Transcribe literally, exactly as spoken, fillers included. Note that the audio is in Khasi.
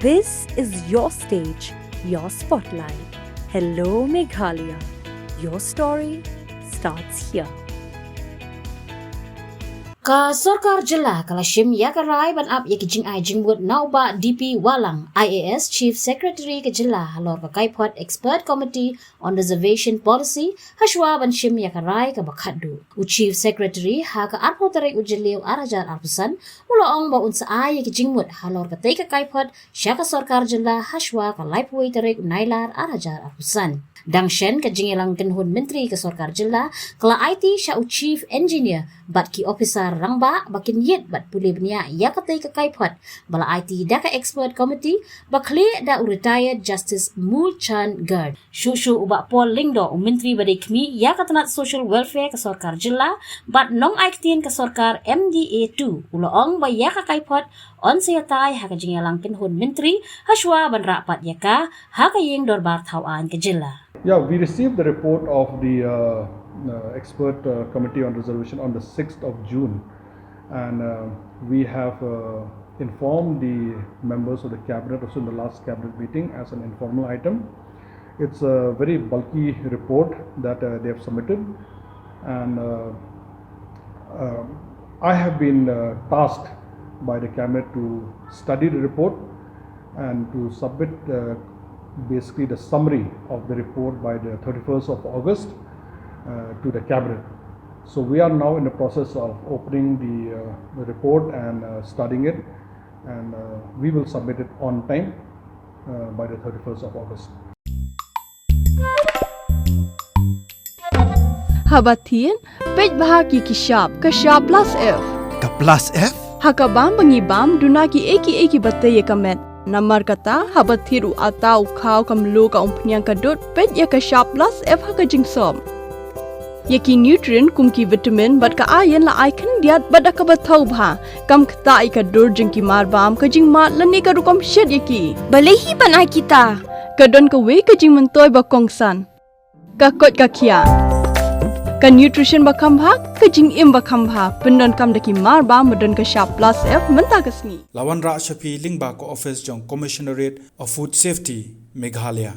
This is your stage, your spotlight. Hello, Meghalaya. Your story starts here. Ka Sorkar Jylla ka la shim ïa ka rai ban ap ïa ki jingai jingmut na u Bah D P Wahlang, I A S, Chief Secretary ka Jylla, halor ka kaiphod Expert Committee on Reservation Policy, hashwa ban shim ïa ka rai kaba khatduh. U Chief Secretary, ha ka arphew tarik u Jylliew ar hajar arphew san, u la ong ba un sa ai ïa ki jingmut halor katei ka kaiphod sha ka Sorkar Jylla hashwa ka laiphew wei tarik u Nailar ar hajar arphew san. Dang shen, ka jingïalang kynhun myntri ka Sorkar Jylla ka la aiti sha u Chief Engineer bad ki ophisar rangbah ba kin ïit bad pule bniah ïa katei ka kaiphod ba la aiti da ka Expert Committee ba khlieh da u Retired Justice Moolchand Garg. Shuh shuh u Bah Paul Lyngdoh, u Myntri ba dei khmih ïa ka tnat Social Welfare ka Sorkar Jylla bad nongai ktien ka sorkar M D A two, u la ong ba ïa ka kaiphod yn sa ïatai ha ka jingïalang kynhun myntri hashwa ban rah pat ïa ka ha ka ïing dorbar thaw aiñ ka Jylla. Yeah, we received the report of the uh, uh, expert uh, committee on reservation on the sixth of June, and uh, we have uh, informed the members of the cabinet also in the last cabinet meeting as an informal item. It's a very bulky report that uh, they have submitted, and uh, um, I have been uh, tasked by the cabinet to study the report and to submit uh, basically the summary of the report by the thirty-first of August uh, to the cabinet. So we are now in the process of opening the, uh, the report and uh, studying it, and uh, we will submit it on time uh, by the thirty-first of August. Haba thied, peit bha ki ki shap, ka shap plus F. Ka plus F? Ha ka bam ba ngi bam, duna ki ei ki ei ki ba tei ïa ka met. Namar kata, haba thied u atta, u khaw, ka mluh, ka umphniang, ka dud, peit ïa ka shap plus F ha ka jingsop. Ïa ki nutrient kum ki vitamin bad ka iron la ai khyndiat bad da kaba thaw bha. Kam ktah ïa ka dur jong ki mar bam, ka jingmad lane ka rukom shet ïa ki. Balei hi ban ai kita? Ka don kawei ka jingmyntoi ba kongsan. Ka koit ka khiah. Ka nutrition ba kham bha, ka jingim ba kham bha. Pyndonkam da ki mar bam ba don ka shap plus F mynta ka sngi. La wanrah sha phi lyngba ka office jong Commissionerate of Food Safety, Meghalaya.